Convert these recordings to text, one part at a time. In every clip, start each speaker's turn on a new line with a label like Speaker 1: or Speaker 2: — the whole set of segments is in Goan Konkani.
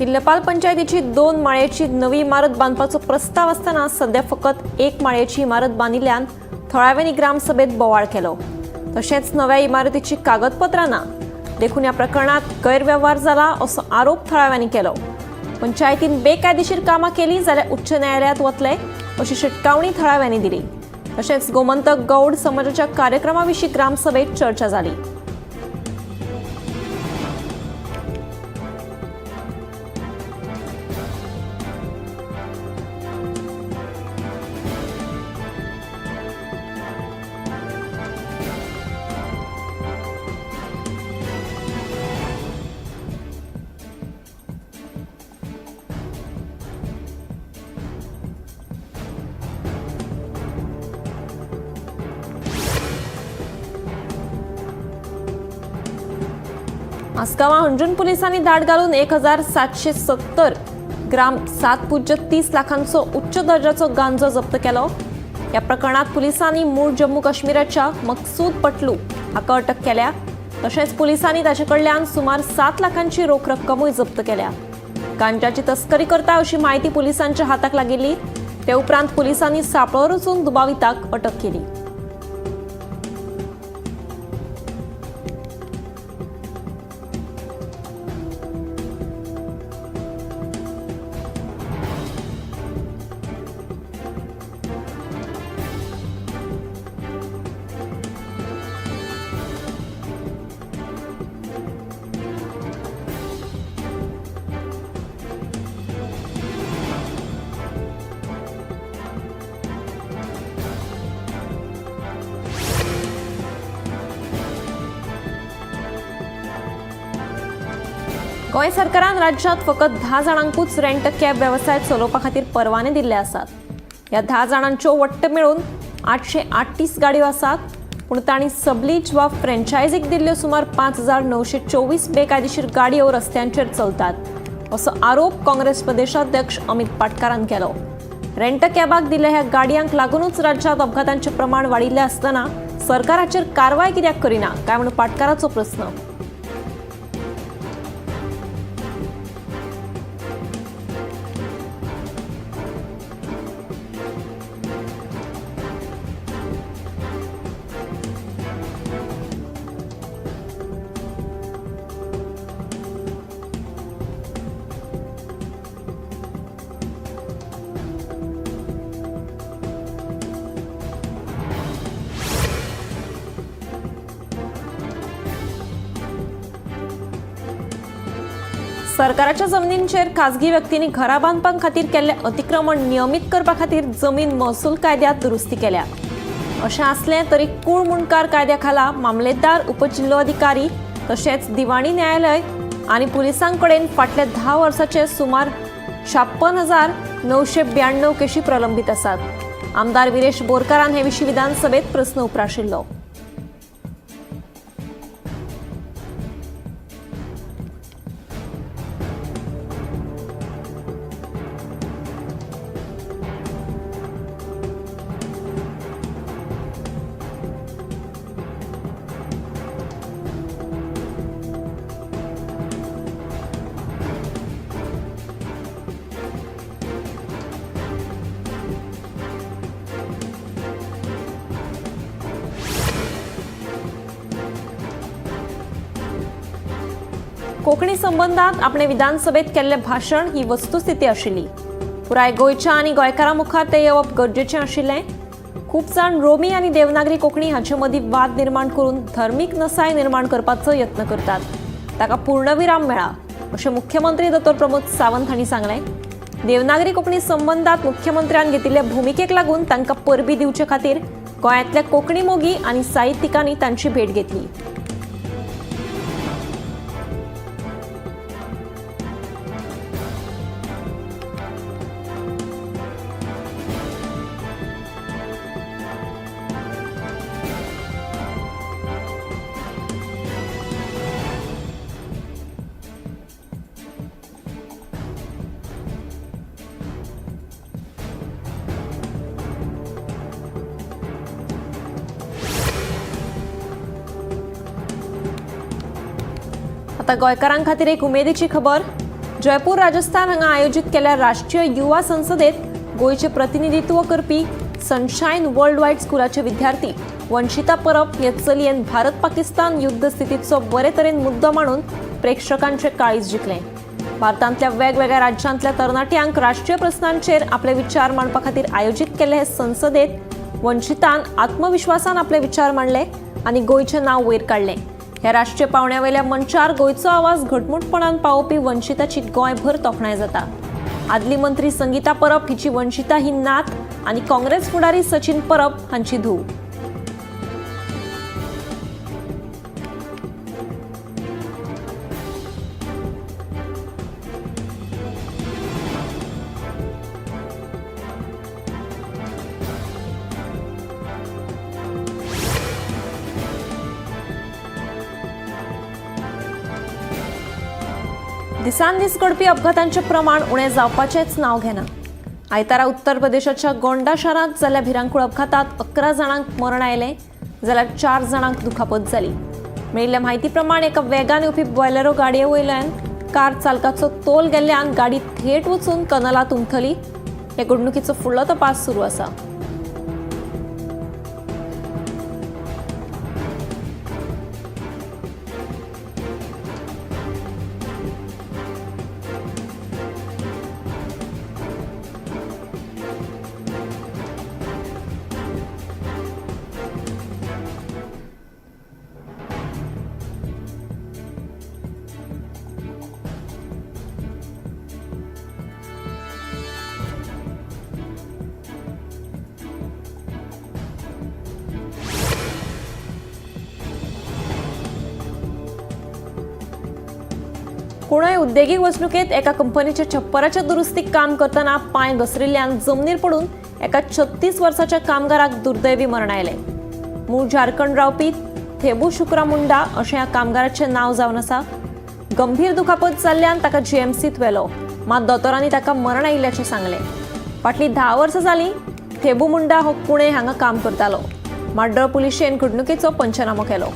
Speaker 1: किल्लपाल पंचायतीची 2 माळ्याची नवी इमारत बांदपाचो प्रस्ताव आसतना सध्या फकत 1 माळ्याची इमारत बांदिल्ल्यान थळाव्यांनी ग्रामसभेत बोवाळ केलो. तशेंच नव्या इमारतीची कागदपत्रां ना देखून ह्या प्रकरणात गैरवेव्हार जाला असो आरोप थळाव्यांनी केलो. पंचायतीन बेकायदेशीर कामां केली जाल्यार उच्च न्यायालयात वतले अशी शिटकावणी थळाव्यांनी दिली. तशेंच गोमंतक गौड समाजाच्या कार्यक्रमा विशीं ग्रामसभेत चर्चा जाली. आसगांवां हणजूण पुलिसांनी धाड घालून 1770 ग्राम 7.30 लाखांचो उच्च दर्जाचो गांजो जप्त केलो. ह्या प्रकरणात पुलिसांनी मूळ जम्मू काश्मीराच्या मकसूद पटलू हाका अटक केल्या. तशेंच पुलिसांनी ताचे कडल्यान सुमार 7 लाखांची रोख रक्कमूय जप्त केल्या. गांजाची तस्करी करता अशी म्हायती पुलिसांच्या हाताक लागिल्ली. ते उपरांत पुलिसांनी सांपळो रचून दुबाविताक अटक केली. गोंय सरकारान राज्यांत फकत 10 जाणांकूच रेंट कॅब वेवसाय चलोवपा खातीर परवाने दिल्ले आसात. ह्या 10 जाणांच्यो वट्ट मेळून 838 गाडयो आसात, पूण तांणी सबलीज वा फ्रेंचायझीक दिल्ल्यो सुमार 5924 बेकायदेशीर गाडयो रस्त्यांचेर चलतात असो आरोप काँग्रेस प्रदेशाध्यक्ष अमित पाटकारान केलो. रेंट कॅबाक दिल्ल्या ह्या गाडयांक लागूनच राज्यांत अपघातांचें प्रमाण वाडिल्लें आसतना सरकाराचेर कारवाय कित्याक करिना काय म्हणून पाटकाराचो प्रस्न. सरकाराच्या जमनींचेर खाजगी व्यक्तींनी घरां बांदपा खातीर केल्लें अतिक्रमण नियमीत करपा खातीर जमीन महसूल कायद्यांत दुरुस्ती केल्या. अशें आसलें तरी कूळ मुंडकार कायद्या खाला मामलेदार, उपजिल्लोधिकारी तशेंच दिवाणी न्यायालय आनी पुलिसां कडेन फाटल्या 10 वर्साचे सुमार 56,992 केशी प्रलंबीत आसात. आमदार विरेश बोरकारान हे विशीं विधानसभेत प्रस्न उप्राशिल्लो. कोंकणी संबंदात आपणे विधानसभेत केल्लें भाशण ही वस्तुस्थिती आशिल्ली. पुराय गोंयच्या आनी गोंयकारां मुखार तें येवप गरजेचें आशिल्लें. खूब जाण रोमी आनी देवनागरी कोंकणी हाचे मदीं वाद निर्माण करून धर्मीक नसाय निर्माण करपाचो यत्न करतात. ताका पूर्णविराम मेळ्ळा अशें मुख्यमंत्री दोतोर प्रमोद सावंत हांणी सांगलें. देवनागरी कोंकणी संबंदात मुख्यमंत्र्यान घेतिल्ले भुमिकेक लागून तांकां परबीं दिवचे खातीर गोंयांतल्या कोंकणी मोगी आनी साहित्यिकांनी तांची भेट घेतली. आता गोंयकारां खातीर एक उमेदीची खबर. जयपूर राजस्थान हांगा आयोजीत केल्ल्या राष्ट्रीय युवा संसदेत गोंयचें प्रतिनिधित्व करपी सनशायन वर्ल्ड वायड स्कुलाचे विद्यार्थी वंशिता परब हे चलयेन भारत पाकिस्तान युद्ध स्थितीचो बरे तरेन मुद्दो मांडून प्रेक्षकांचे काळीज जिखलें। भारतांतल्या वेगवेगळ्या राज्यांतल्या तरणाट्यांक राष्ट्रीय प्रस्नांचेर आपले विचार मांडपा खातीर आयोजीत केल्ले हे संसदेत वंशितान आत्मविश्वासान आपले विचार मांडले आनी गोंयचें नांव वयर काडलें। ह्या राष्ट्रीय पावंड्यावेल्या मंचार गोंयचो आवाज घटमूटपणान पावोवपी वंशिताची गोंयभर तोखणाय जाता। आदली मंत्री संगीता परब हिची वंशिता ही नात आनी काँग्रेस फुडारी सचिन परब हांची धूव। दिसान दीस घडपी अपघातांचें प्रमाण उणें जावपाचेंच नांव घेना। आयतारा उत्तर प्रदेशाच्या गोंडा शारांत जाल्ल्या भिरांकूळ अपघातात 11 जाणांक मरण आयलें जाल्यार 4 जाणांक दुखापत जाली। मेळिल्ल्या म्हायती प्रमाण एका वेगान येवपी बॉयलरो गाडये वयल्यान कार चालकाचो तोल गेल्ल्यान गाडी थेट वचून कनलांत उमथली। हे घडणुकीचो फुडलो तपास सुरू आसा। कुणय उद्देगीक वसणुकेंत एका कंपनीच्या छप्पराच्या दुरुस्तीक काम करतना पांय घसरिल्ल्यान जमनीर पडून एका 36 वर्साच्या कामगाराक दुर्दैवी मरण आयलें। मूळ झारखंड रावपी थेबू शुक्रा मुंडा अशें ह्या कामगाराचें नांव जावन आसा। गंभीर दुखापत जाल्ल्यान ताका जीएमसीत व्हेलो, मात दोतोरांनी ताका मरण आयिल्ल्याचें सांगलें। फाटलीं 10 वर्सां जालीं थेबू मुंडा हो पुणे हांगा काम करतालो। माड्डोळ पुलिशेन घडणुकेचो पंचनामो केलो।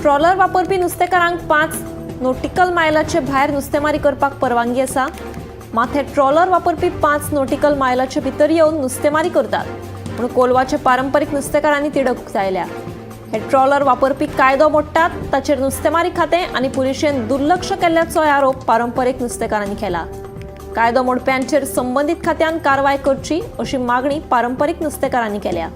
Speaker 1: ट्रॉलर वापरपी नुस्तेकारांक 5 नॉटिकल मायलाचे भायर नुस्तेमारी करपाक परवानगी आसा। मात हे ट्रॉलर वापरपी 5 नॉटिकल मायलाचे भितर येवन नुस्तेमारी करतात पूण कोलवाचे पारंपरीक नुस्तेकारांनी तिडक उक्तायल्या। हे ट्रॉलर वापरपी कायदो मोडटात ताचेर नुस्तेमारी खातें आनी पुलिशेन दुर्लक्ष केल्ल्याचो आरोप पारंपरीक नुस्तेकारांनी केला। कायदो मोडप्यांचेर संबंदीत खात्यान कारवाय करची अशी मागणी पारंपरीक नुस्तेकारांनी केल्या।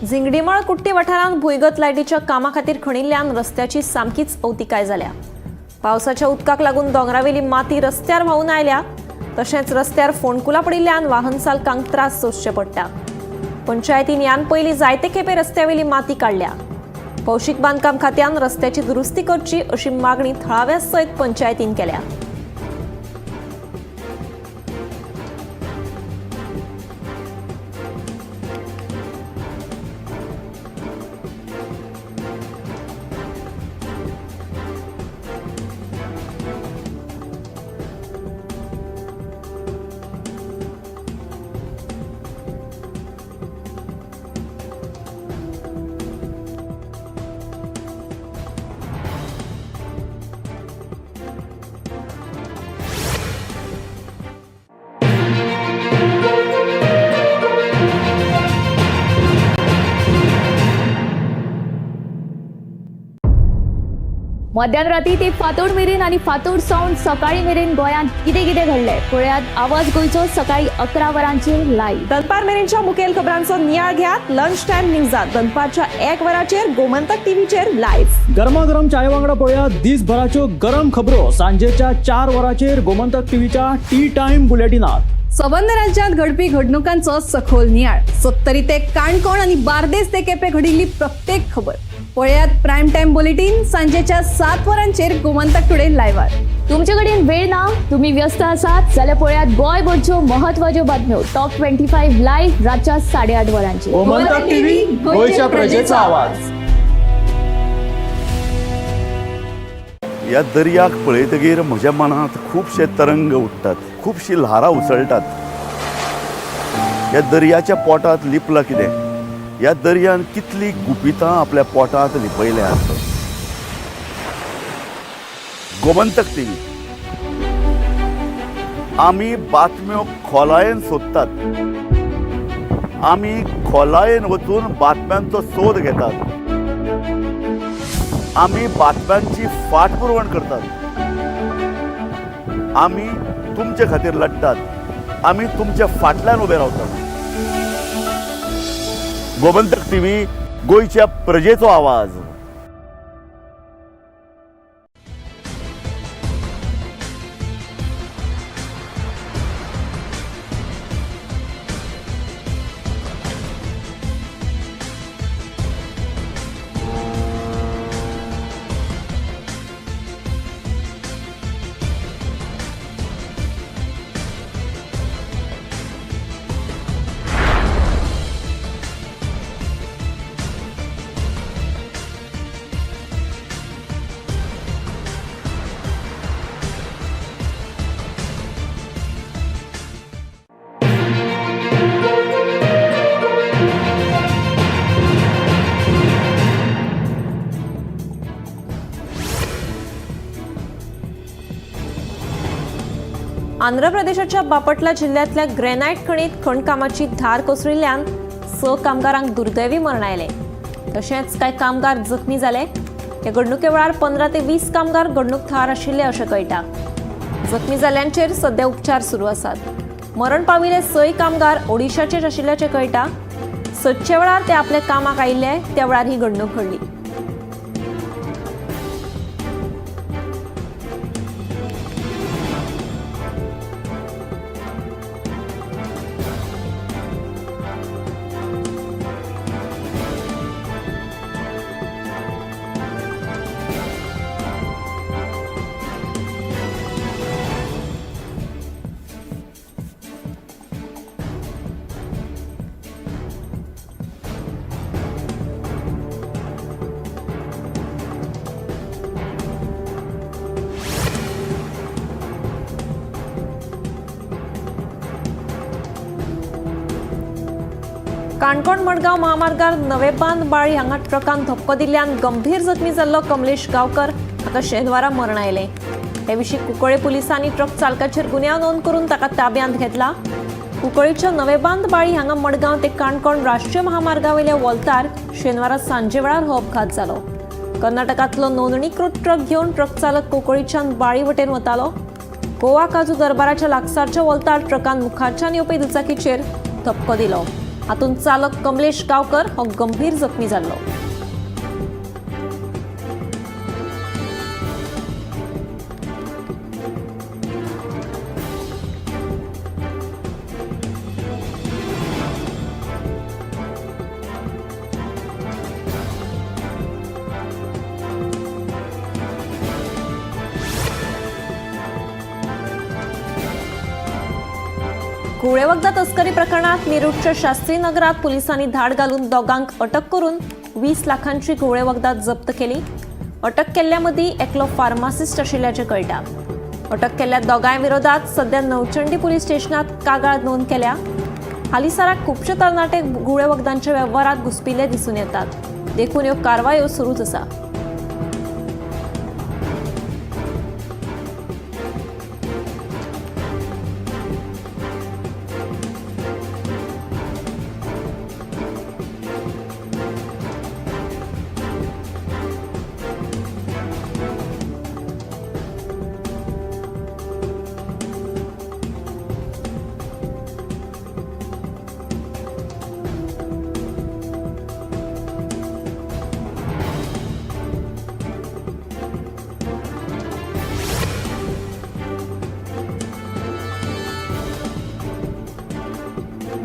Speaker 1: झिंगडीमळ कुट्टी वाठारांत भुंयगत लायटीच्या कामा खातीर खणिल्ल्यान रस्त्याची सामकीच अवतिकाय जाल्या। पावसाच्या उदकाक लागून दोंगरावेली माती रस्त्यार व्हांवून आयल्या, तशेंच रस्त्यार फोंडकुलां पडिल्ल्यान वाहन चालकांक त्रास सोंसचे पडटा। पंचायतीन ह्यान पयलीं जायते खेपे रस्त्यावेली माती काडल्या। भौशीक बांदकाम खात्यान रस्त्याची दुरुस्ती करची अशी मागणी थळाव्या सयत पंचायतीन केल्या।
Speaker 2: मध्यान राती ते फांतोड मेरेन आनी फांतोड सावन सकाळी मेरेन गोंयांत कितें कितें घडलें पळयात आवाज गोंयचो सकाळी 11 वरांचेर लायव्ह.
Speaker 1: दनपार मेरेनच्या मुखेल खबरांचो नियाळ घेयात लंच टायम न्यूजात दनपारच्या 1 वराचेर गोमंतक टीव्हीचेर लायव्ह.
Speaker 3: गरमागरम चाये वांगडा पळोवया दिसभराच्यो गरम खबरो सांजेच्या 4 वरांचेर गोमंतक टीव्हीच्या टी टायम बुलेटिनात.
Speaker 4: सबंद राज्यात घडपी घडणुकांचो सखोल नियाळ, सत्तरी ते काणकोण आणि बार्देस ते केपे घडिल्ली प्रत्येक खबर पळयात प्रायम टाइम बुलेटिन सांजेच्या 7 वरांचेर गोमंतक टुडे लायव्हार.
Speaker 2: तुमचे कडेन वेळ ना, तुम्ही व्यस्त आसात जाल्यार पळयात गोंयभरच्यो महत्वाच्यो बातम्यो टॉप 25 लायव्ह रातच्या 8:30 वरांचेर.
Speaker 3: गोमंतक टीव्ही, गोंयच्या प्रजेचा आवाज.
Speaker 5: ह्या दर्याक पळयतगीर म्हज्या मनांत खुबशे तरंग उठ्ठात, खुबशीं ल्हारां उसळटात. ह्या दर्याच्या पोटांत लिपलां कितें? ह्या दर्यान कितलीं गुपितां आपल्या पोटांत लिपयल्यांत. गोमंतक टीव्ही, आमी बातम्यो खोलायेन सोदतात, आमी खोलायेन वचून बातम्यांचो सोद घेतात, आमी बातम्यांची फाटपुरवण करतात, आमी तुमचे खातीर लढटात, आमी तुमच्या फाटल्यान उबे रावतात. गोमंतक टीव्ही, गोंयच्या प्रजेचो आवाज.
Speaker 1: आंध्र प्रदेशाच्या बापटला जिल्ह्यांतल्या ग्रेनायट खणीत खणकामाची धार कोसळिल्ल्यान 6 कामगारांक दुर्दैवी मरण आयलें. तशेंच कांय कामगार जखमी जाले. हे घडणुके वेळार 15 ते 20 कामगार घडणूक थळार आशिल्ले अशें कळटा. जखमी जाल्ल्यांचेर सध्या उपचार सुरू आसात. मरण पाविल्ले 6 कामगार ओडिशाचेच आशिल्ल्याचें कळटा. सदचे वेळार ते आपल्या कामाक आयिल्ले त्या वेळार ही घडणूक घडली. काणकोण मडगांव महामार्गार नवेबांद बाळी हांगा ट्रकान धपको दिल्ल्यान गंभीर जखमी जाल्लो कमलेश गांवकर हाका शेनवारा मरण आयलें. हे विशीं कुंकळे पुलिसांनी ट्रक चालकाचेर गुन्यांव नोंद करून ताका ताब्यांत घेतला. कुंकळीच्या नवेबांद बाळी हांगा मडगांव ते काणकोण राष्ट्रीय महामार्गावेल्या वोल्तार शेनवारा सांजे वेळार हो अपघात जालो. कर्नाटकांतलो नोंदणीकृत ट्रक घेवन ट्रक चालक कुंकळीच्यान बाळी वटेन वतालो. गोवा काजू दरबाराच्या लागसारच्या वोल्तार ट्रकान मुखारच्यान येवपी दुचाकीचेर धपको दिलो. हातूंत चालक कमलेश गांवकर हो गंभीर जखमी जाल्लो. घुंवळे वखदां तस्करी प्रकरणात मेरूटच्या शास्त्री नगरात पोलिसांनी धाड घालून दोगांक अटक करून 20 लाखांची घुंवळे वखदां जप्त केली. अटक केल्ल्या मदीं एकलो फार्मासिस्ट आशिल्ल्याचें कळटा. अटक केल्ल्या दोगांय विरोधात सध्या नवचंडी पुलीस स्टेशनात कागाळ नोंद केल्या. हालींसराक खुबशे तरणाटे घुंवळे वखदांच्या वेव्हारात घुसपिल्ले दिसून येतात, देखून ह्यो कारवायो सुरूच आसा.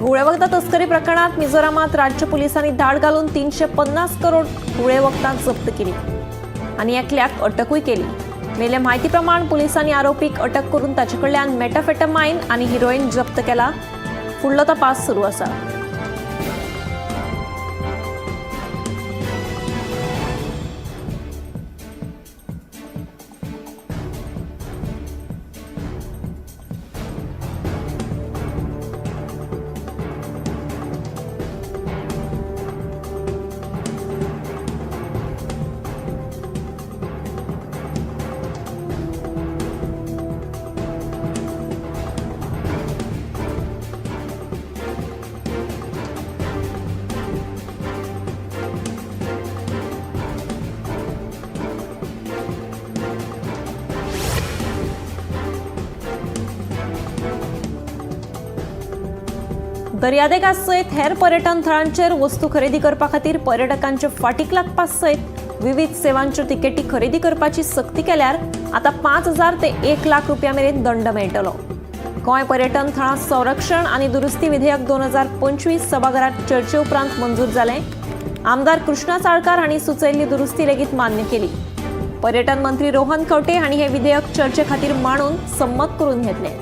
Speaker 1: घुंवळे वखदां तस्करी प्रकरणात मिझोरामात राज्य पोलिसांनी धाड घालून 350 करोड घुंवळे वखदां जप्त केली आनी एकल्याक अटकूय केली. मेल्या म्हायती प्रमाण पोलिसांनी आरोपीक अटक करून ताचे कडल्यान मेटाफेटामायन आनी हिरोईन जप्त केला. फुडलो तपास सुरू आसा. दर्यादेगा सयत हेर पर्यटन थळांचेर वस्तू खरेदी करपा खातीर पर्यटकांचे फाटीक लागपा सयत विविध सेवांच्यो तिकेटी खरेदी करपाची सक्ती केल्यार आतां 5,000 ते 1 लाख रुपया मेरेन दंड मेळटलो. गोंय पर्यटन थळां संरक्षण आनी दुरुस्ती विधेयक 2025 सभाघरात चर्चे उपरांत मंजूर जालें. आमदार कृष्णा साळकार हांणी सुचयल्ली दुरुस्ती लेगीत मान्य केली. पर्यटन मंत्री रोहन खंवटे हांणी हे विधेयक चर्चे खातीर मांडून संमत करून घेतलें.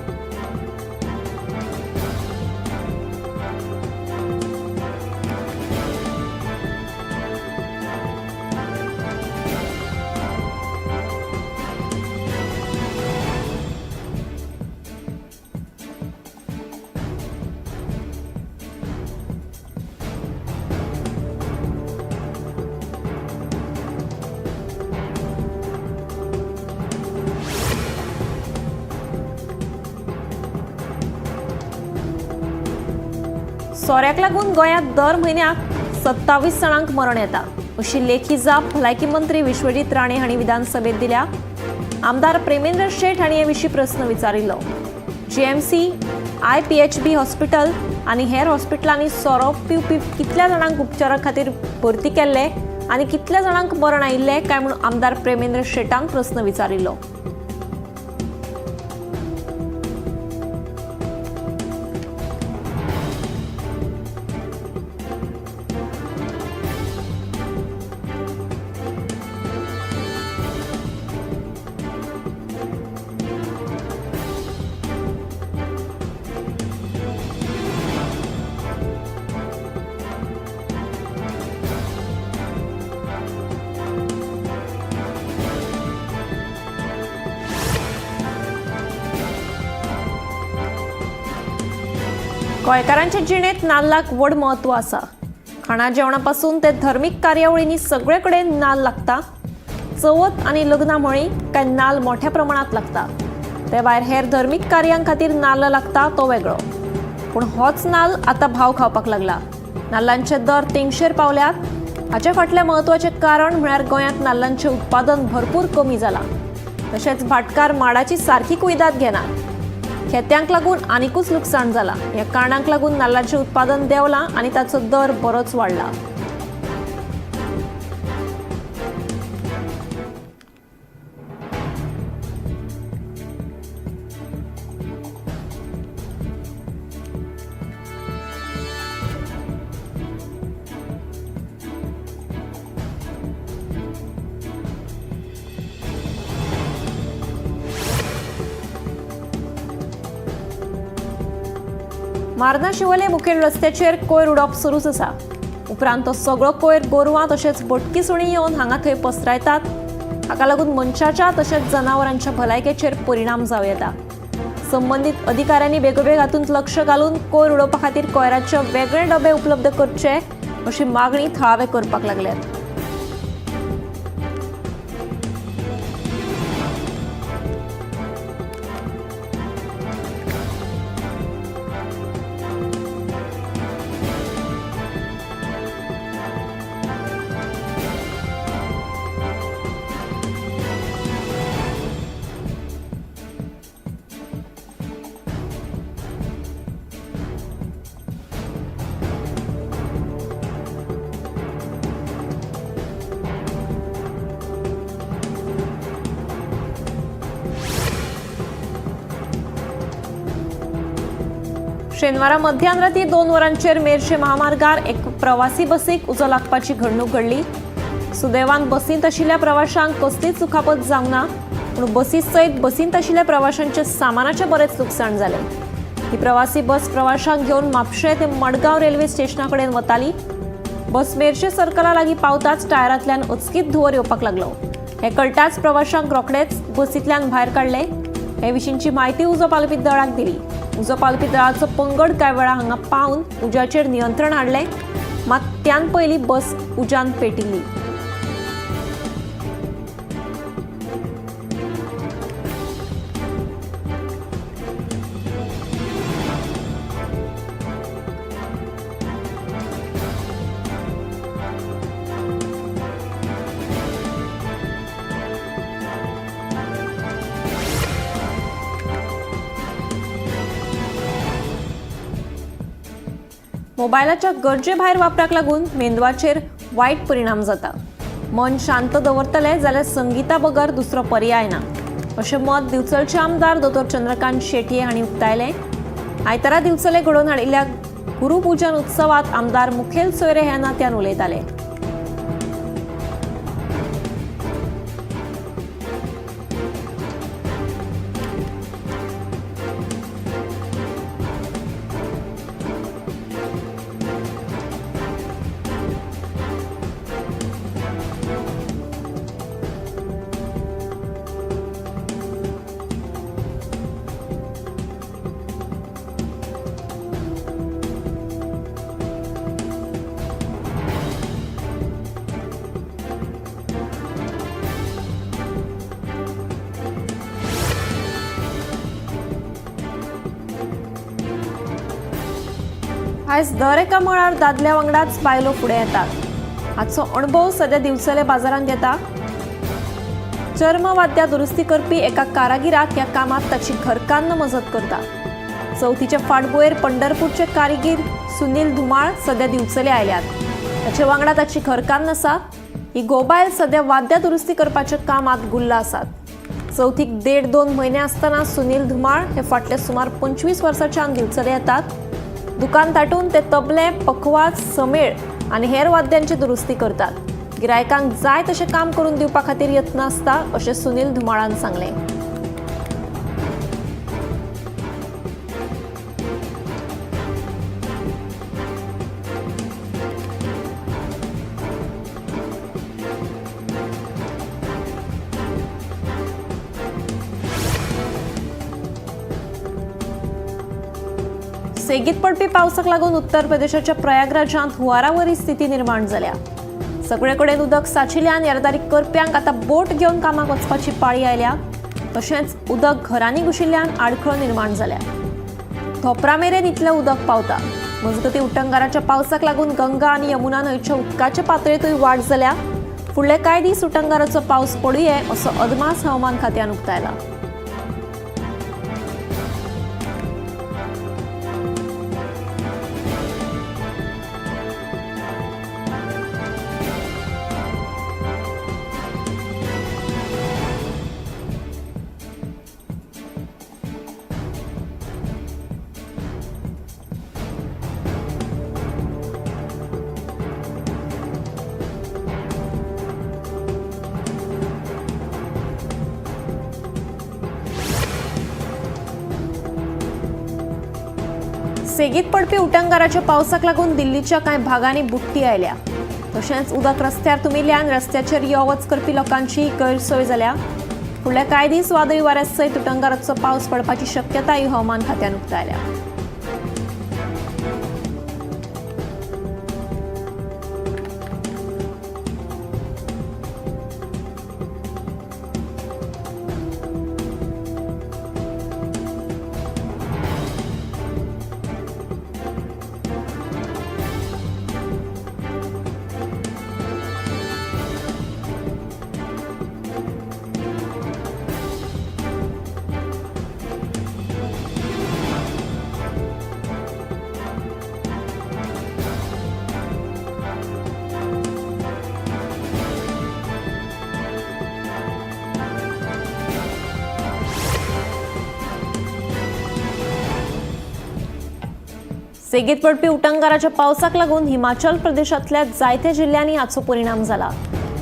Speaker 1: सोऱ्याक लागून गोंयांत दर म्हयन्याक 27 जाणांक मरण येता अशी लेखी जाप भलायकी मंत्री विश्वजीत राणे हांणी विधानसभेत दिल्या. आमदार प्रेमेंद्र शेट हांणी हे विशीं प्रस्न विचारिल्लो. जीएमसी, आयपीएचबी हॉस्पिटल आनी हेर हॉस्पिटलांनी सोरो पिवपी कितल्या जाणांक उपचारा खातीर भरती केल्ले आनी कितल्या जाणांक मरण आयिल्लें काय म्हूण आमदार प्रेमेंद्र शेटान प्रस्न विचारिल्लो. गोंयकारांचे जिणेंत नाल्लाक व्हड म्हत्व आसा. खाणा जेवणा पासून ते धर्मीक कार्यावळींनी सगळे कडेन नाल्ल लागता. चवथ आनी लग्नां म्हळी काय नाल्ल मोठ्या प्रमाणांत लागता. ते भायर हेर धर्मीक कार्यां खातीर नाल्ल लागता तो वेगळो. पूण होच नाल्ल आतां भाव खावपाक लागला. नाल्लांचे दर तेंगशेर पावल्यात. हाचे फाटलें म्हत्वाचें कारण म्हळ्यार गोंयांत नाल्लांचें उत्पादन भरपूर कमी जालां. तशेंच भाटकार माडाची सारकी कुयदाद घेनात. खेत्यांक लागून आनिकूच लुकसाण जालां. ह्या कारणांक लागून नाल्लाचें उत्पादन देंवलां आनी ताचो दर बरोच वाडला. मार्ना शिवोले मुखेल रस्त्याचेर कोयर उडोवप सुरूच आसा. उपरांत तो सगळो कोयर गोरवां तशेंच भटकी सुणी येवन हांगा थंय पसरायतात. हाका लागून मनशाच्या तशेंच जनावरांच्या भलायकेचेर परिणाम जावं येता. संबंदीत अधिकाऱ्यांनी बेगोबेग हातूंत लक्ष घालून कोयर उडोवपा खातीर कोयराचे वेगळे डबे उपलब्ध करचे अशी मागणी थळावे करपाक लागल्यात. शेनवारा मध्यान राती 2 वरांचेर मेरशे महामार्गार एक प्रवासी बसीक उजो लागपाची घडणूक घडली. सुदैवान बसींत आशिल्ल्या प्रवाशांक कसलीच दुखापत जावंक ना, पूण बसी सयत बसींत आशिल्ल्या प्रवाशांच्या सामानाचें बरेंच लुकसाण जालें. ही प्रवासी बस प्रवाशांक घेवन म्हापशें ते मडगांव रेल्वे स्टेशना कडेन वताली. बस मेरशे सर्कला लागीं पावताच टायरांतल्यान अचकीत धुंवर येवपाक लागलो. हें कळटाच प्रवाशांक रोखडेच बसींतल्यान भायर काडले. हे विशींची म्हायती उजो पालोवपी दळाक दिली. उजो पालोवपी दळाचो पंगड कांय वेळा हांगा पावन उज्याचेर नियंत्रण हाडलें, मात त्यान पयलीं बस उज्यान पेटिल्ली. मोबायलाच्या गरजे भायर वापराक लागून मेंदवाचेर वायट परिणाम जाता. मन शांत दवरतले जाल्यार संगीता बगर दुसरो पर्याय ना, अशें मत दिवचलचे आमदार दोतोर चंद्रकांत शेटये हांणी उक्तायलें. आयतारा दिवचले घडोवन हाडिल्ल्या गुरुपुजन उत्सवात आमदार मुखेल सोयरे ह्या नात्यान उलयताले. आयज दर एका मळार दादल्या वांगडाच बायलो फुडें येतात. हाचो अणभव सद्या दिवचले बाजारांत येता. चर्मवाद्या दुरुस्ती करपी एका कारागिराक ह्या कामात ताची घरकान्न मजत करता. चवथीचे फाटभुंयेर पंढरपूरचे कारागीर सुनील धुमाळ सद्या दिवचले आयल्यात. ताचे वांगडा ताची घरकान्न आसा. ही गोबायल सद्या वाद्या दुरुस्ती करपाच्या कामात गुल्ल आसात. चवथीक 1.5-2 म्हयने आसतना सुनील धुमाळ हे फाटले सुमार 25 वर्सांच्यान दिवचले येतात. दुकान ताटून ते तबले, पखवाज, समेळ आनी हेर वाद्यांची दुरुस्ती करतात. गिरायकांक जाय तशें काम करून दिवपा खातीर यत्न आसता, अशें सुनील धुमाळान सांगलें. सेगीत पडपी पावसाक लागून उत्तर प्रदेशाच्या प्रयागराजांत हुंवारावरी स्थिती निर्माण जाल्या. सगळे कडेन उदक साचिल्ल्यान येरादारी करप्यांक आतां बोट घेवन कामाक वचपाची पाळी आयल्या. तशेंच उदक घरांनी घुशिल्ल्यान आडखळ निर्माण जाल्या. धोपरा मेरेन इतलें उदक पावता. मजगतीं उटंगाराच्या पावसाक लागून गंगा आनी यमुना न्हंयच्या उदकाचे पातळेंतूय वाड जाल्या. फुडले कांय दीस उटंगाराचो पावस पडुये असो अदमास हवामान खात्यान उक्तायला. सेगीत पडपी उटंगाराच्या पावसाक लागून दिल्लीच्या कांय भागांनी बुडटी आयल्या. तशेंच उदक रस्त्यार तुमिल्ल्यान रस्त्याचेर यो वच करपी लोकांची गैरसोय जाल्या. फुडले कांय दीस वादळी वाऱ्या सयत उटंगाराचो पावस पडपाची शक्यताय हवामान खात्यान उक्तायल्या. सेगीत पडपी उटंगाराच्या पावसाक लागून हिमाचल प्रदेशांतल्या जायत्या जिल्ल्यांनी हाचो परिणाम जाला.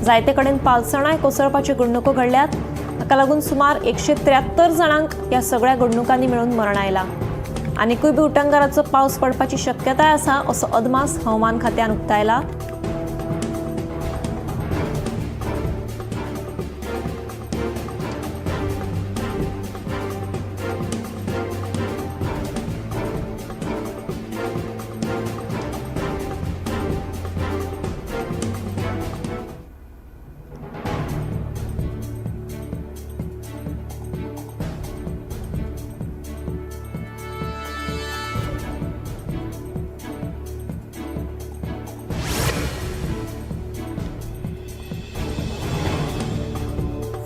Speaker 1: जायते कडेन पालसणांय कोसळपाच्यो घडणुको घडल्यात. हाका लागून सुमार 173 जाणांक ह्या सगळ्या घडणुकांनी मेळून मरण आयलां. आनिकूय बी उटंगाराचो पावस पडपाची शक्यताय आसा असो अदमास हवामान खात्यान उक्तायला.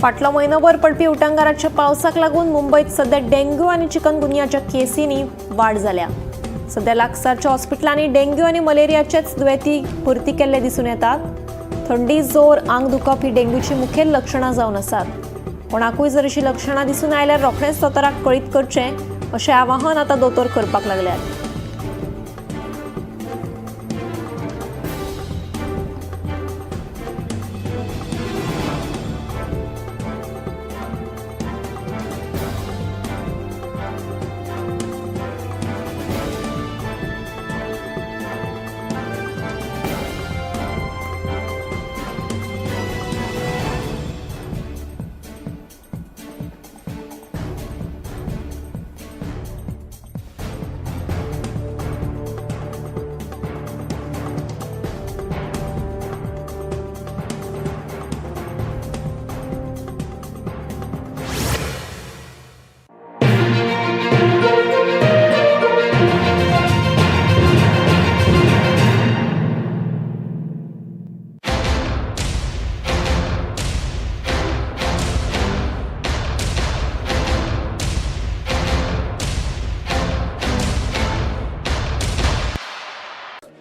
Speaker 1: फाटलो म्हयनोभर पडपी उटंगाराच्या पावसाक लागून मुंबयत सध्या डेंग्यू आनी चिकनगुनियाच्या केसींनी वाड जाल्या. सध्या लागसारच्या हॉस्पिटलांनी डेंग्यू आनी मलेरियाचेच दुयेंती भरती केल्ले दिसून येतात. थंडी, जोर, आंग दुखप ही डेंग्यूची मुखेल लक्षणां जावन आसात. कोणाकूय जर अशी लक्षणां दिसून आयल्यार रोखडेंच दोतोराक कळीत करचें अशें आवाहन आतां दोतोर करपाक लागल्यात.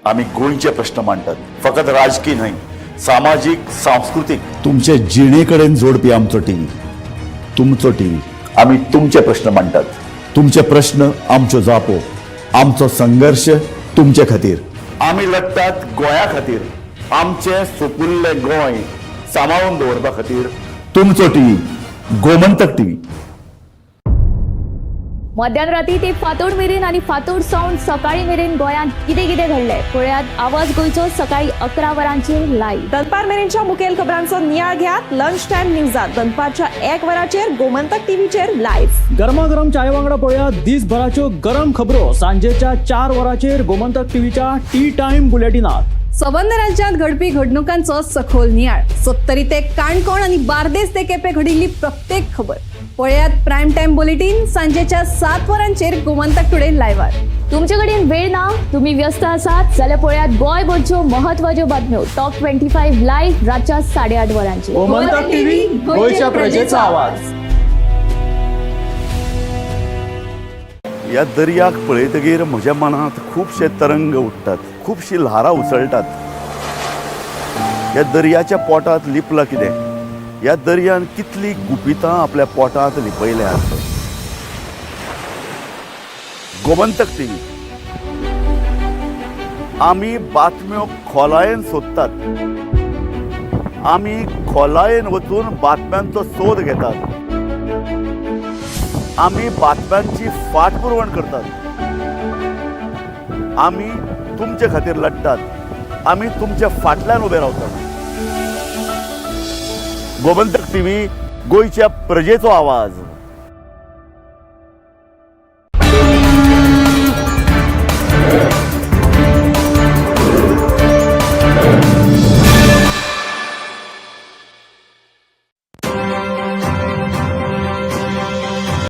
Speaker 5: आमी गोंयचे प्रश्न मांडटात, फकत राजकी न्हय, सामाजीक, सांस्कृतीक, तुमचे जिणे कडेन जोडपी आमचो टीव्ही, तुमचो टीव्ही. आमी तुमचे प्रश्न मांडटात, तुमचे प्रश्न आमच्यो जापो, आमचो संघर्श तुमचे खातीर. आमी लडटात गोंया खातीर, आमचें सुपुल्लें गोंय सांबाळून दवरपा खातीर. तुमचो टीव्ही, गोमंतक टीव्ही.
Speaker 2: मध्यान राती ते फांतोड मेरेन आनी फांतोड सावन सकाळी मेरेन गोंयांत कितें कितें घडलें पळयात आवाज गोंयचो सकाळी 11 वरांचेर लायव्ह.
Speaker 1: दनपार मेरेनच्या मुखेल खबरांचो नियाळ घेयात लंच टायम न्यूजात दनपारच्या 1 वराचेर गोमंतक टीव्हीचेर लायव्ह.
Speaker 3: गरमागरम चाये वांगडा पळयात दिसभराच्यो गरम खबरो सांजेच्या 4 वरांचेर गोमंतक टीव्हीच्या टी टायम बुलेटिनात.
Speaker 4: सबंद राज्यांत घडपी घडणुकांचो सखोल नियाळ. सत्तरी ते काणकोण आनी बार्देस ते केपें घडिल्ली प्रत्येक खबर पळयात प्रायम टायम बुलेटीन सांजेच्या 7 वरांचेर गोमंतक टुडे लायव्हार.
Speaker 2: तुमचे कडेन वेळ ना, तुम्ही व्यस्त आसात जाल्यार पळयात गोंयभरच्यो महत्वाच्यो बातम्यो टॉप 25 लायव्ह रातच्या 8:30 वरांचेर.
Speaker 3: गोमंतक टीव्ही, गोंयच्या प्रजेचा आवाज.
Speaker 5: ह्या दर्याक पळयतगीर म्हज्या मनांत खुबशे तरंग उठ्ठात, खुबशी ल्हारां उसळटात. ह्या दर्याच्या पोटांत लिपलां कितें? ह्या दर्यान कितलीं गुपितां आपल्या पोटांत लिपयल्यांत? गोमंतक टीव्ही, आमी बातम्यो खोलायेन सोदतात, आमी खोलायेन वचून बातम्यांचो सोद घेतात, आमी बातम्यांची फाटपुरवण करतात, आमी तुमचे खातीर लडटात, आमी तुमच्या फाटल्यान उबे रावतात. गोमंतक टीव्ही, गोंयच्या प्रजेचो आवाज.